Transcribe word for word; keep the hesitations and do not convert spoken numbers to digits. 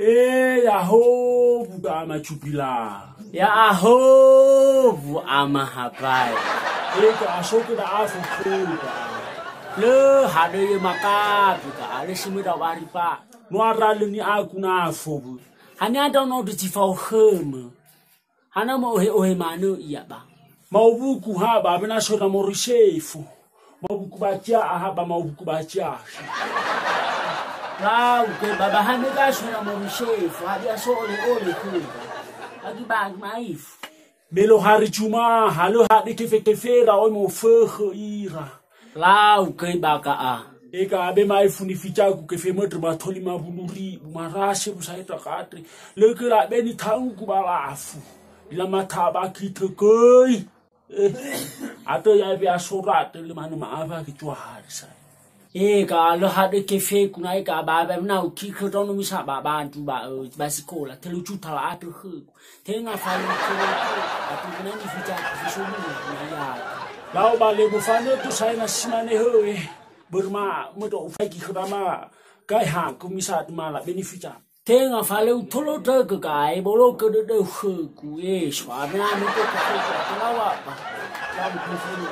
E, ya'ahowu, Ama Jubila. Ya'ahowu, Ama Hapai. E, ka asoke da afo khöda. Lö hadö ye makabi ka, a lö si möi da wari pa. No ara lö ni'aku na afo. Hania da no dö zi fao khömö. Hana ma'ohe-ohe manö ia ba. Ma'owuku ha ba, mena so na moroi sefo. Ma'owuku baca ha ba, ma'owuku baca. Lau ke ba, ba hana ga so na moroi sefo, ha dia so ole-ole ku. Agi ba, agi maifu. Me lo hari Juma, ha lö hadö kefe-kefera oi mofökhö ira. Lau köi ba ka'a. Eka abe mai funi ficagu ke femöndrö ba tolima wulu ribu, marase bu sae takatre. Lö ke labe ni taugu ba lafu. Lila mata ba kitö köi. Eh, atö ya be asorate le manu ma'afa ke cua hari sa. Eka lö hadö kefeku na eka ba abe na uki ke dono misa ba bantu ba, eh, ba sikola. Telu juta la atö khögu. Tenga fali kere aku guna ni fita aku fiso mulu na ya. Lau ba lebo fanö tu saya na simane höe. Berma medo ufaiki khödama kai ha ku misa mala benefita. Tenga fale utolo dögö kai bolo ke dödö khöku, eh, suami anu ke khöku atau lawa ba. Lau ku fali.